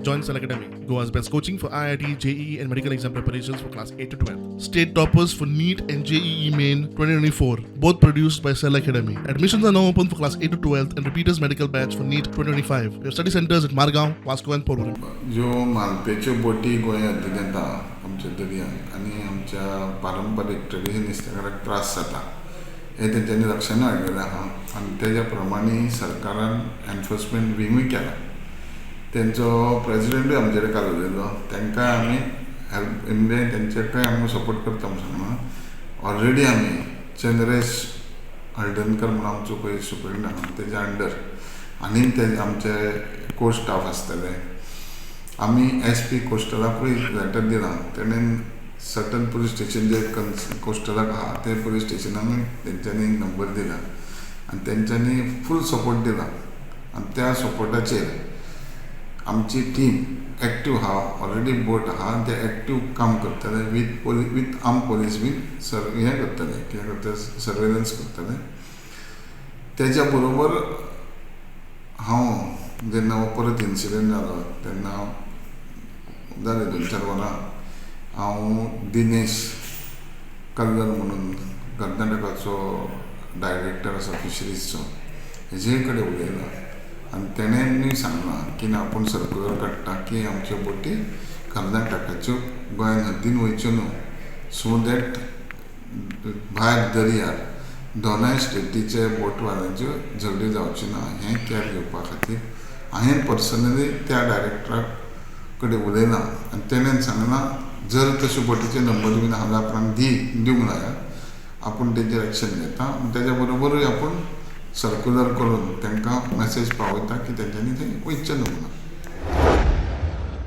Join Cell Academy, Goa's best coaching for IIT, JEE, and medical exam preparations for class 8 to 12. State toppers for NEET and JEE Main 2024, both produced by Cell Academy. Admissions are now open for class 8 to 12 and repeaters medical batch for NEET 2025. We have study centers at Margao, Vasco, and Porvorim. ज्यो मालपेच्यो बोटी गोंयांत येता आमच्या दर्यांत आनी आमच्या पारंपारीक traditional नुस्तेकाराक त्रास जाता हें तेंच्यांनी लक्षान हाडलेलें आहा आनी तेज्या प्रमाणे सरकारान एनफोर्समेंट विंगूय केला. तेंचो प्रेजिडेंटूय आमचे कडेन काल उलयलो. तांकां आमी हेल्प म्हणजे तेंच्याकय आमी सपोर्ट करता म्हूण सांगना. ऑलरेडी आमी चंद्रेश हळदणकर म्हणून आमचो पळय सुपरिटेंडंट आहा, तेज्या अंडर आनी ते आमचे कोर स्टाफ आसतले. आमी एस पी कोस्टलाकूय लेटर दिलां. तेणेन सर्टन पुलीस स्टेशन जे कोस्टलाक आहा ते पुलीस स्टेशनांकूय तेंच्यांनी नंबर दिला आनी तेंच्यांनी फूल सपोर्ट दिला आनी त्या सपोर्टाचेर आमची टीम एक्टीव आहा. ऑलरेडी बोट आहा आनी ते एक्टीव काम करतले with police, with arm police been sir हें करतले, कितें करतले, सर्वेलन्स करतले. तेज्या बरोबर हांव जेन्ना हो परत इन्सिडंट जालो तेन्ना जालें 2-4 वरां, हांव दिनेश कल्लर म्हणून कर्नाटकाचो डायरेक्टर आसा फिशरीजचो, हेजे कडेन उलयला आनी तेणें सांगलां की ना, आपूण सर्कुलर काडटा की आमच्यो बोटी कर्नाटकाच्यो गोंयान हद्दीन वयच्यो न्हू, सो that भायर दर्यार दोनाय स्टेटीचे बोटवाल्यांच्यो झगडी जावच्यो ना हें केअर घेवपा खातीर हांवें पर्सनली त्या डायरेक्टरा कडेन उलयलां आनी तेणेन सांगलां, जर तश्यो बोटीचे नंबर बीन आहा जाल्यार आपणाक दी दिवंक लायात, आपूण तेजेर एक्शन घेता आनी तेज्या बरोबरूय आपूण सर्कुलर करून तांकां मॅसेज पावयता की तेंच्यांनी थंय वयचें न्हू म्हणून.